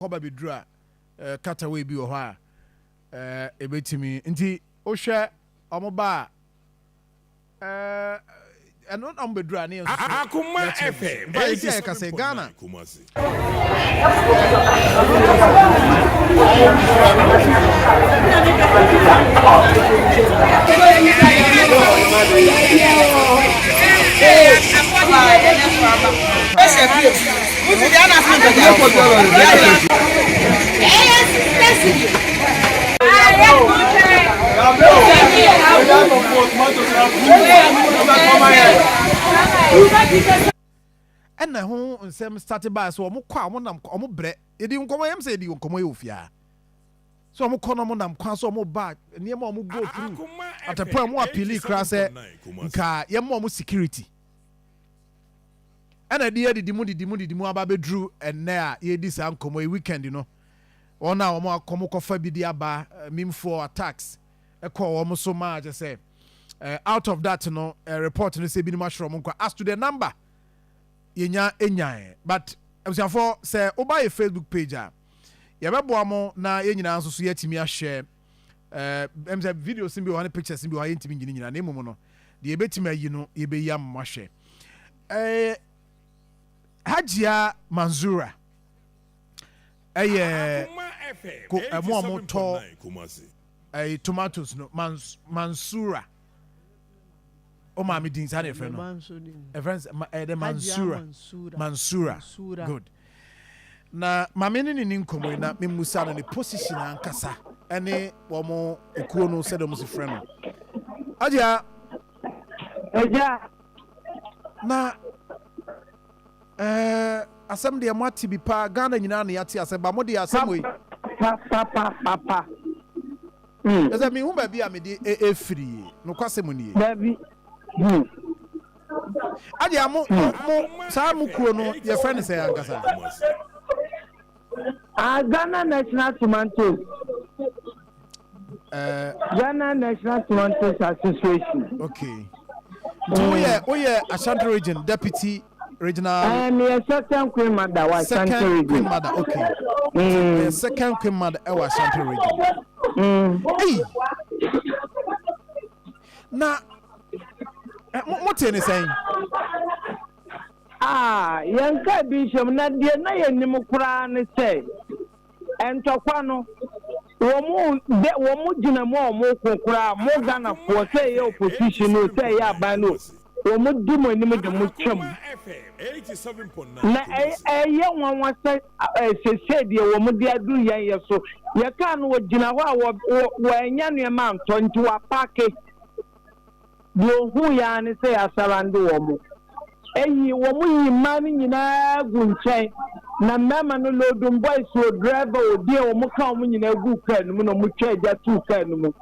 Kɔba bɛduru a, eh, cutaway bi wɔ hɔ a, eh, ɛbɛtumi. Nti wohwɛ ɔmo ba a, eh, ɛno na ɔmo bɛduru a ne yɛn nso so Akoma yɛakyerɛ bi so. FM Mfa yɛsi a yɛka sɛ Ghana. 87.9 Kumasi. Ɛna ɛho nsɛm starte baa sɛ wɔn kɔ a wɔn nam wɔn brɛ yɛdi nkɔmɔ yɛm sɛ yɛdi nkɔmɔ yɛ ofia sɛ wɔn kɔ na wɔn nam kwan so wɔn ba nneɛma wɔn go through Akoma at a FM point wɔn apili koraa sɛ 87.9 Kumasi. nka yɛn mma wɔn security. Ɛna ɛde adidi mu didi mu didi mu aba abɛduru ɛnnɛ a yɛredi saa nkɔmmɔ yi, weekend no, wɔn a wɔn akɔ wɔn kɔfa bi de aba, mimfoɔ attacks ɛkɔɔ wɔn so maa kyɛ sɛ out of that no, report no sɛ ebinom ahwerɛ wɔn nkwa. As to the number, yɛnya nyae, but abusuafoɔ sɛ woba yɛ Facebook page a, yɛbɛboa mo na yɛn nyinaa nso so yɛatumi ahwɛ. Ɛm sɛ videos bi wɔ hɔ ne pictures bi wɔ hɔ a yɛntumi nyi ne nyinaa, na mmom no deɛ yɛbɛtumi ayi no yɛbɛyi ama mo ahwɛ. Hajia Manzura ɛyɛ Akoma FM ko ɛmo a wɔtɔ 87.9 Kumasi. ɛyɛ tomatoes no, Mansura. O maame din saa na yɛfrɛ no. Ɛfrɛ no ɛyɛ dɛ Mansura. Mansura. Good. Na maame ne ne ni nkɔmmɔ yi na memusa no ne position ankasa ɛne wɔn ekuo no sɛdeɛ wɔn si frɛ no. Hajia. Ɛgya. Na asɛm deɛ mo ate bi paa, Ghana nyinaa na yɛate asɛm ba mo deɛ asɛm wei. Pa pa pa pa pa. Ɛsɛ mehu baabi a mede efiri nokwasɛm nie. Baabi. Adeɛ mo mo saa mo kuo no yɛfrɛ no sɛ ankasa. Ah, Ghana National Tomatoes. Ghana National Tomatoes Association. Okay. Nti woyɛ woyɛ Ashanti Region Deputy Regional. Meyɛ second queen mother wɔ Ashanti Second Region. queen mother, okay. Second queen mother ɛwɔ Ashanti Region. Hey. Na mo te ne sɛn? Ah, yɛn kaa bi nhyɛm na deɛ na yɛnim koraa ne sɛ ntɔkwa no wɔn de wɔn gyina mu a wɔn ko koraa mo Ghanafoɔ sɛ ɛyɛ opposition o sɛ ɛyɛ aban no o wɔn di mo anim de mo twam Akoma FM 87.9 na Kumasi. ɛyɛ nwanwa sɛ sese deɛ wɔn de aduru yɛn yɛ so yɛkaa no wɔgyina hɔ a wɔ wɔ wɔanya nneɛma antɔ nti wɔapaake deɛ ohun yɛn ara ne sɛ yɛasarande wɔn eyi wɔn yi mmaa no nyinaa gu nkyɛn na mmarima no loading boys o driver o deɛ wɔn ka wɔn nyinaa gu kaa no mu na wɔn twa agya tuu kaa no mu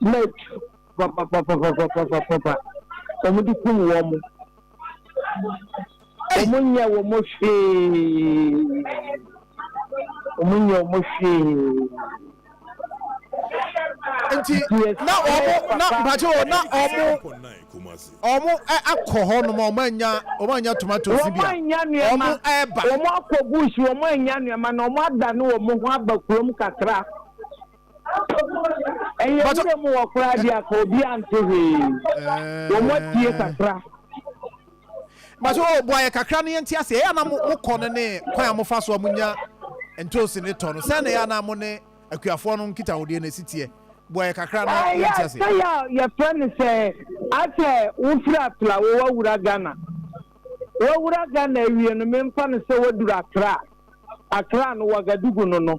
na etu papapapapapapapa wɔn de kum wɔn wɔn nyɛ wɔn hwee wɔn nyɛ wɔn hwee. Nti na ɔmo na mpakyɛ o na ɔmo 87.9 Kumasi. ɔmo akɔ hɔ nom a ɔmo anya tomatoes bi wɔn a anya nneɛma ɔmo ɛɛba. Wɔn akɔ bush, wɔn anya nneɛma na wɔn adane wɔn ho aba kurom kakra. Ɛyɛ wura mu wɔ koraa bi aka obi ante hwee, wɔn atie kakra. Mpakyɛ o, boa yɛ kakra no yɛnte ase. Ɛyɛ ana mo kɔ no ne kwan a mofa so a monya ntoosi ne tɔ no sɛn na ɛyɛ ana mo ne akuafoɔ no nkitahodie no esi teɛ? Boa yɛ kakra na ɛyɛ yɛnte ase. Sɛ yɛ a yɛfrɛ no sɛ asɛ wofiri Afla wo wawura Ghana, wawura Ghana awie no, memfa no sɛ waduru Accra. Accra no Wagadugu no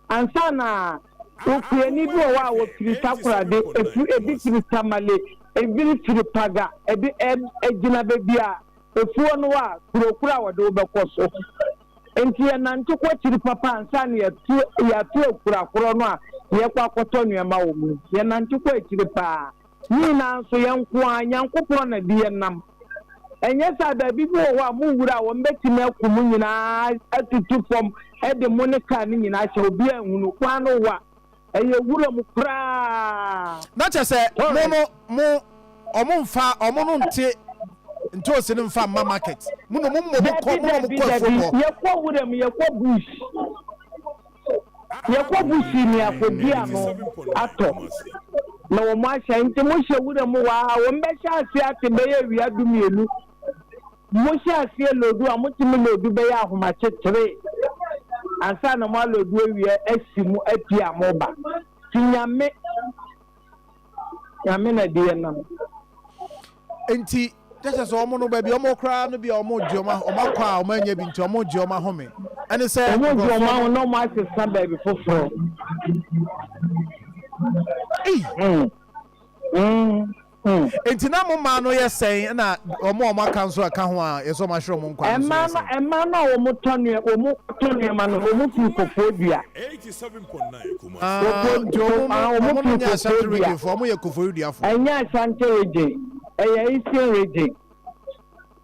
ansa na okuani bi wɔ hɔ a wɔfiri Takoradi, efiri ebi firi Tamale, ebi firi Paga, ebi egyina baabi a efuo no wɔ a kurokuro a wɔde wo bɛkɔ so. Nti yɛnante kɔ akyiri papa ansa na yɛtu yɛato akura korɔ no a yɛkɔ akɔtɔ nneɛma wɔ mu. Yɛnante kɔ akyiri paa ne nyinaa nso yɛn nko ara Nyankopɔn na di yɛn nam. Ɛnyɛ saa, baabi bi wɔ hɔ a mo wura a wɔn bɛtumi aku mo nyinaa atutu fam de mo ne kaa no nyinaa hyɛ obiara nhunu kwan no wa ɛyɛ wura mu koraa. Na kyerɛ sɛ mo no mo ɔmo nfa ɔmo no nte ntoosi no nfa mma market mo no mo mmɔ mo kɔ mo na mo kɔ afuo kɔ. Yɛkɔ wura mu, yɛkɔ bush. Yɛkɔ busi ne akɔdi ano atɔ na wɔn ahyɛ nti mo hyɛ wura mu waa wɔn bɛhyɛ aseɛ ate bɛyɛ awia 12. Mo hyɛ aseɛ loodu a motumi loodu bɛyɛ ahomakye 3 ansa na mo aloodu awie asi mu apue a mo ba. Ti Nyame Nyame na ɛde yɛ nam. Nti kyɛ sɛ wɔn no baabi wɔn koraa no bi a wɔn gye wɔn wɔn akɔ a wɔn anya bi nti wɔn gye wɔn ahome ɛne sɛ wɔn gye wɔn ahome na wɔn asesa baabi foforɔ. Ei. Mm. Mm. Nti na mo mmaa no yɛ sɛn na wɔn a wɔn aka nso ɛka ho a yɛsɛ wɔn ahwere wɔn nkwa no nso yɛ sɛn? Mmaa no a wɔn tɔ nneɛma wɔn tɔ nneɛma no wɔn firi Koforidua. Ah, nti wɔn no wɔn no nyɛ Ashanti region fo, wɔn yɛ Koforidua fo. Ɛnyɛ Ashanti region, ɛyɛ Eastern region.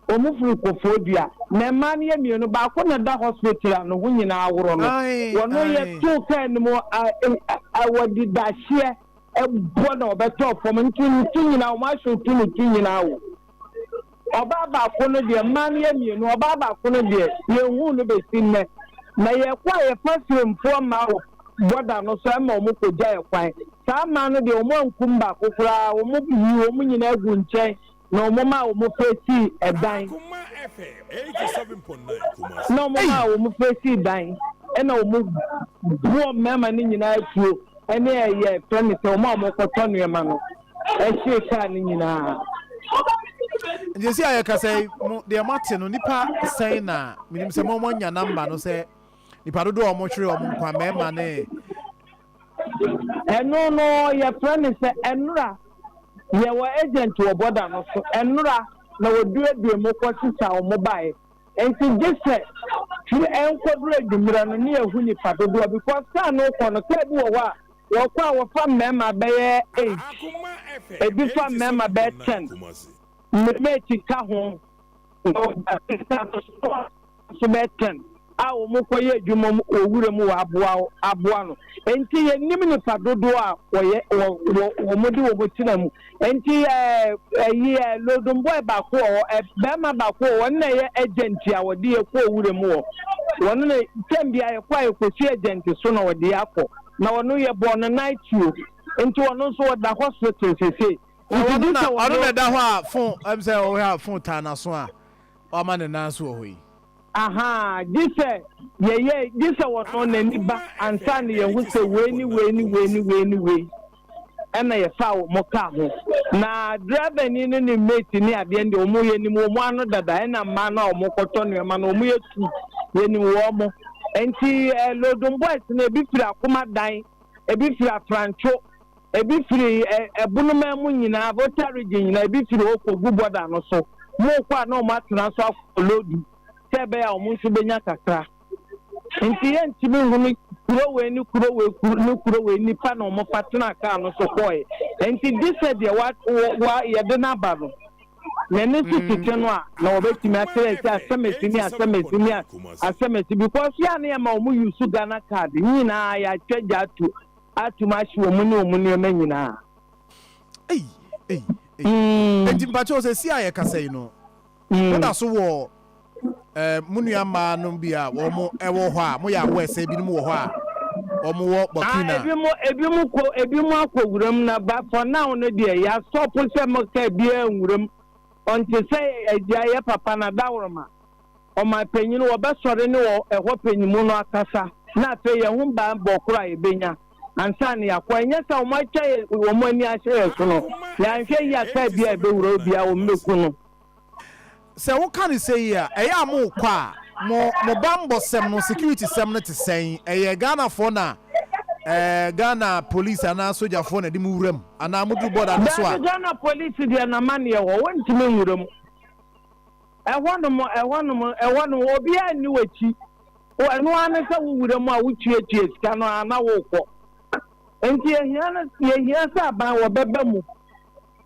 Wɔn firi Koforidua. Na mmaa no yɛ mmienu, baako na da hospital a ne ho nyinaa aworɔ no. Wɔn yɛ too kaa no mu a wɔde dahyeɛ bɔ na ɔbɛtɔɔ fam nti ne ti nyinaa wɔn ahyew tu ne ti nyinaa wo. Ɔbaa baako no deɛ mmaa no yɛ mmienu ɔbaa baako no deɛ yɛnhuu no bɛsi nnɛ. Na yɛkɔ a yɛfa Siremfoɔ mmaa wɔ bɔda no so ɛma wɔn kɔgya yɛ kwan. Saa mmaa no deɛ wɔn ankum baako koraa wɔn yii wɔn nyinaa guu nkyɛn na wɔn maa wɔn fɛsii ɛdan. Na wɔn maa wɔn fɛsii dan ɛna wɔn boɔ mmarima no nyinaa tuo ɛne ɛyɛ fɛ ne sɛ wɔn a wɔkɔtɔ nneɛma no ɛhyee kaa no nyinaa. Nti si a yɛkasa yi mo deɛ moate no nipa sɛn na menim sɛ mo moanya namba no sɛ nipa dodoɔ a wɔhwere wɔn nkwa mmarima ne. Ɛno no yɛfrɛ no sɛ ɛnora yɛwɔ agent wɔ bɔda no so ɛnora na wɔduadua mu kɔ sesa wɔn baeɛ nti gye sɛ firi ɛnkɔduru adwummerɛ no ne yɛhu nipa dodoɔ because kaa no kɔ no kaa bi wɔ hɔ a wɔkɔ a wɔfa mmarima bɛyɛ 8 ebi fa mmarima bɛyɛ 10 mate ka ho na wɔda kaa no so nso bɛyɛ 10 a wɔkɔyɛ adwuma mu wɔ wura mu wɔ aboa aboa no. Enti yɛnnim nnipa dodoɔ a wɔyɛ wɔ wɔ wɔde wɔn tena mu. Enti ɛɛ ɛyi ɛɛ loading boy baako wɔ hɔ, ɛ bɛrima baako wɔ hɔ, ɔno na ɛyɛ agent a wɔde yɛ kɔɔ wura mu hɔ. Wɔn na tɛm bi a yɛkɔ a yɛkɔsi agent so na wɔde yɛ akɔ. Na ɔno yɛbɔɔ no night tuo. Nti ɔno nso ɔda hospital sese. Nti ɔno na ɔno na ɛda hɔ a fon ɛm sɛ ɔhwɛ a fon taa n'aso a wama ne nan so wɔ hɔ yi. Ahaa, gye sɛ yɛyɛ, gye sɛ ɔno n'ani ba ansa na yɛahu sɛ wei ne wei ne wei ne wei ne wei ɛna yɛfaa wɔn kaa ho. Na driverni ne ne mate ne adeɛ no deɛ wɔn yɛnim wɔn ano dada, ɛna mmaa no a wɔkɔtɔ nneɛma no wɔn yɛ tu, yɛnim wɔn. Nti eh, Lodum boys no ebi firi Akomadan, ebi firi Afrantwo, Ebi firi ɛbonoman mu nyinaa, Volta region nyinaa, ebi firi hɔ kɔgu bɔda no so. Wɔrekɔ a na wɔn atena so akɔ lodi sɛ ɛbɛyɛ a wɔn nso bɛnya kakra. Nti yɛntumi nhunu kuro wei ne kuro wei ne kuro wei nipa na wɔfa tena kaa no so kɔɔɛ. Nti gye sɛ deɛ wa wa yɛde no aba no n'ani so tete no a na wɔbɛtumi akyerɛ sɛ asɛmasi ne asɛmasi ne asɛmasi because yɛ a na yɛma wɔn use Ghana card nyinaa yɛatwa gya ato atum ahye wɔn ne wɔn nneɛma nyinaa. Ei, ei, ei. Mm. Enti mpakyɛw sɛ si a yɛkasa yi no, mm. moda so wɔ eh, mo nua mmaa no bi a wɔn wɔ hɔ a moyɛ aware sɛ ebinom wɔ hɔ a wɔn wɔ Burkina. Ah, ebi mo ebi mo kɔ ebi mo akɔ wuram na ba for now no deɛ yɛasɔpo sɛ mo ka biara nwuram ɔnte sɛ agya yɛ papa na daworoma. Ɔman panyin, wɔbɛsɔre ne wɔ ɛhɔ panyinmu no akasa, na afei yɛn ho banbɔ koro a yɛbɛnya ansa na yɛakɔ. Ɛnyɛ sɛ wɔn atwa yɛn wɔn ani ahyɛ yɛn so no, yɛanhwɛ yie a kaa bi a ɛbɛwura obiara wɔn bɛku no. Sɛ woka no sei a, ɛyɛ a mokɔ a, mo mo banbɔsɛm no, security sɛm no te sɛn? Ɛyɛ Ghanafoɔ na ɛɛ Ghana police anaa sogyafoɔ na ɛde mo wura mu anaa moduru border no so a? Daabi, Ghana police deɛ n'amaneɛ wɔ, wɔntumi nwura mu. Ɛhɔnom, ɛhɔnom, ɛhɔnom, obiara nni w'akyi. Wo, ɛno ara ne sɛ wo wura mu a wotuatua sika no ara na worekɔ. Nti yɛhia no, yɛhia sɛ aban wɔbɛba mu.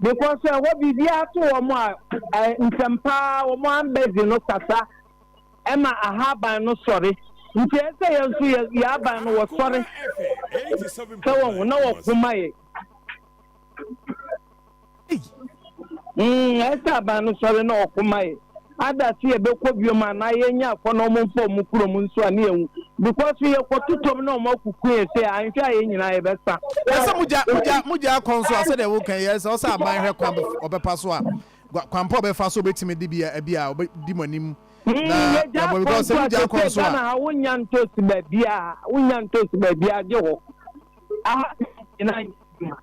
Because ɛhɔ biribiara to wɔn a, ɛ, ntɛm paa wɔn ambɛdzi no kasa ɛma aha aban no sɔre. Nti ɛsɛ sɛ yɛn nso yɛ, yɛ aban no wɔsɔre sɛ wɔn na wɔko ma yɛ. Mm, ɛsɛ aban no sɔre na ɔko ma yɛ. Ada se yɛbɛkɔ biom anaa yɛnya akɔ na ɔmo mfa ɔmo kurom nso a ne yɛhu. Because yɛ kɔ totɔ mu na wɔn akuku yɛn sɛ anhwɛ a yɛn nyinaa yɛ bɛ sa. Ɛsɛ mo gya mo gya mo gya akɔ nso a sɛdeɛ woka yi ɛsɛ ɔsɛ aban hwɛ kwan ɔbɛpa so a kwan pa ɔbɛfa so ɔbɛtumi de bi a bi a ɔbɛdi mo anim na yɛgya yɛabɔ because sɛ akɔ mo nso gya a akɔ sese nso Ghana a ha wonya ntosi baabiara wonya ntosi baabiara gye hɔ aha nyinaa nyɛ adwuma.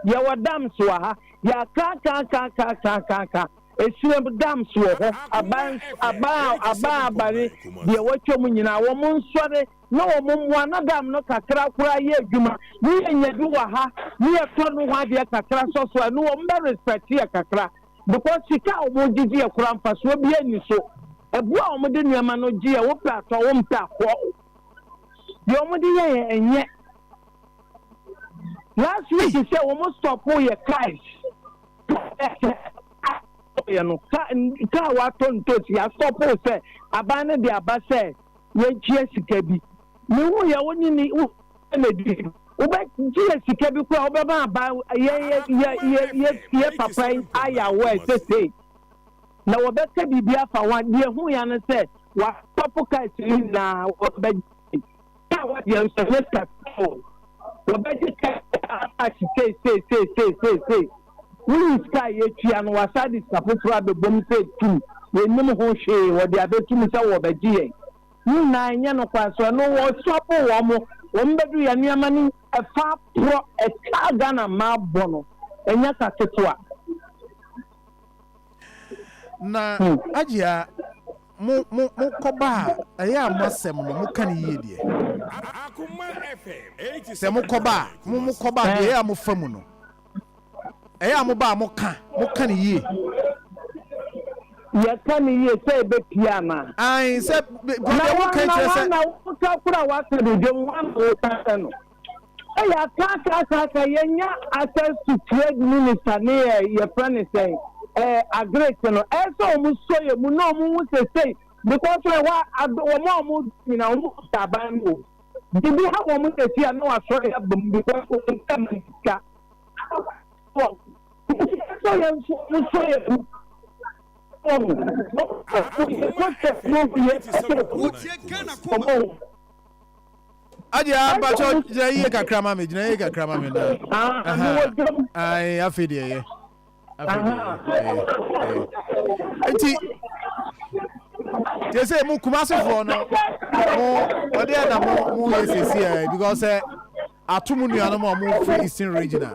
Yɛwɔ dams wɔ ha. Yɛakaakaakaakaakaaka. Esirem dams wɔ hɔ. Aban aban aban aba ne deɛ wɔatwa mu nyinaa wɔn nsɔre na wɔn mmoa na dam no kakra koraa yɛ adwuma. Ne yɛnya bi wɔ ha ne yɛtɔ no ho adeɛ kakra sɔ so a ɛno wɔn bɛ respect yɛ kakra because sika a wɔn gyegye yɛ koraa mfasoɔ biara nni so. Ɛboɔ a wɔn de nneɛma no gye yɛ wopɛ atɔ wompɛ akɔ. Deɛ wɔn de yɛ yɛ ɛnyɛ. Last week sɛ wɔn stop yɛ cars yɛ no car car watɔ ntosi yɛ stop sɛ aban no de aba sɛ yɛntua sika bi mehu yɛ wo ne ne wo na di wobɛgye yɛ sika bi koraa wobɛma aban yɛ yɛ yɛ yɛ yɛ yɛ papa yi ayɛ awɔ ɛsese na wɔbɛka biribi afa ho a deɛ hu ya no sɛ wa stop cars yi nyinaa wɔbɛgye Kaa hɔ deɛ nso ɛnyɛ sika o. Wɔbɛgye kaa ahye sei sei sei sei sei sei. Woyi sika a yɛtua no wɔasan de sika foforɔ abɛbom sɛ tum. Yɛnnim ho hwee wɔde abɛtum sɛ wɔbɛgye yɛn. Ne nyinaa ɛnyɛ no kwan so. Ɛno wɔsɔpo wɔn. Wɔn bɛdu yɛn nneɛma no ɛfa aporɔ ɛka Ghana mmaa bɔ no ɛnyɛ ka ketewa. Na Agyia Mo mo mo kɔba a, ɛyɛ a mo asɛm no mo ka no yie deɛ. Sɛ mo kɔba a, mo mo kɔba a, deɛ ɛyɛ a mo fa mu no, ɛyɛ a mo ba a mo ka, mo ka no yie. Yɛka no yie sɛ ɛbɛpie anaa? Ae, sɛ, deɛ mo ka kyerɛ sɛ. Na woka koro a woaka no dwom, hwan na woka kyerɛ no? Sɛ yɛaka aka aka aka yɛnya access to trade minister ne yɛ yɛfrɛ ne sɛn ɛɛ agric no ɛyɛ sɛ wɔn sɔ yɛ mu na wɔn ho sɛ sei because ɛhɔ ado wɔn a wɔn nyina wɔn sɛ aban no o bibi ha wɔn sɛsi a na wasɔre aba mu because wɔn sɛ ma sika wɔ sɛ yɛn nso wɔn sɔ yɛ mu wɔn wɔn yɛ kɔ sɛ wɔn yɛ sɛ wɔn. Adeɛ mpakyɛ gyina yie kakra ma me gyina yie kakra ma me na ayi afei deɛ yɛ afei deɛ yɛ ɛyɛ nti te sɛ mo kumasefoɔ no mo ɔde ɛna mo mo yɛ sisi ɛ because ɛ ato mo nuanom a mo firi eastern region a.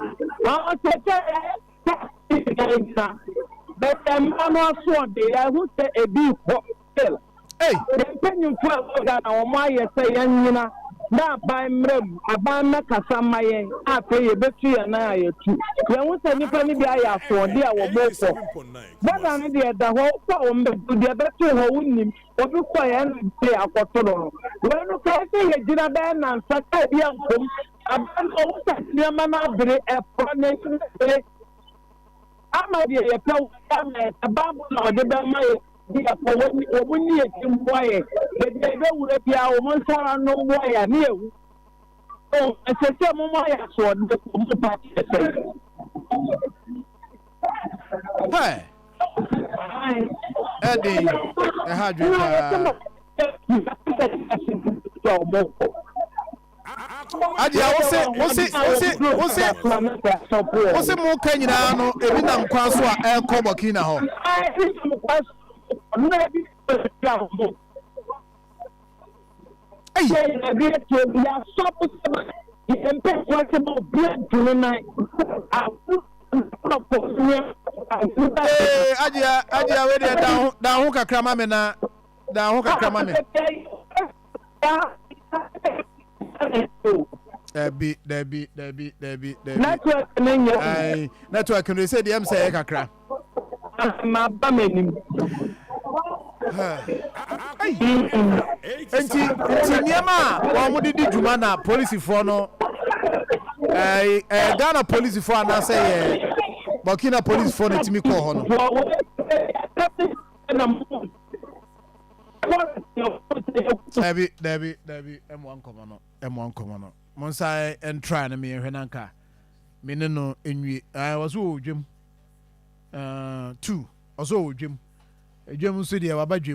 Bɛtɛ mmaa no asoɔden yɛahu sɛ ebi rekɔ still. Ei! Yɛn mpanyimfo a ɛwɔ Ghana wɔn ayɛ sɛ yɛn nyina na aban mmra mu, aban mmɛkasa mma yɛn na afei yɛbɛtu yɛn nan a yɛtu. Yɛhu sɛ nnipa no bi ayɛ asoɔden a wɔn rekɔ. Border no deɛ ɛda hɔ, wokɔ a wɔn bɛtu, deɛ ɛbɛto hɔ wonnim. Obi kɔeɛ ɛna gye akɔto no no. Wei no kae sɛ yɛgyina bɛyɛ nnansa kaa bi ankɔ mu. Aban no ɔhu sɛ nneɛma no abere, ɛporɔ, n'ani abere. Ama deɛ yɛpɛ wɔde ama yɛn, sɛ bammɔ na wɔde bɛma yɛn de yɛpɛ, wɔn nni akyi mmoa yɛn. Baabi a yɛbɛwura biara, wɔn nsa ano mmoa yɛn a, ne yɛhu. O, ɛsɛ sɛ moma yɛ asoɔden, mo pa kyerɛ sɛ. Hɛ! Ɛden, ɛha adwene paa. Adeɛ wose wose wose wose wose mo ka nyinaa no ebi nam kwan so a ɛrekɔ Burkina hɔ. Ei. Ee adeɛ adeɛ wei deɛ dan ho dan ho kakra ma me na dan ho kakra ma me. Dabi, dabi, dabi, dabi, dabi. Network no nyɛ. Ayi, network no sɛ deɛ m sɛ ɛyɛ kakra. Ma ba m'anim. Nti nti nneɛma a wɔn de di dwuma na polisifoɔ no ɛɛ ɛɛ Ghana polisifoɔ anaasɛ yɛ Burkina polisifoɔ na etimi kɔɔ hɔ no. Dabi, dabi, dabi, ɛmoa nkɔmɔ no, ɛmoa nkɔmɔ no. Mo nsa ntra no meyɛhwɛ na nka me ne no nwie. Ɛɛ, wɔso wɔ dwam. Ɛɛ, two, ɔso wɔ dwam. Dwam nso deɛ waba dwam.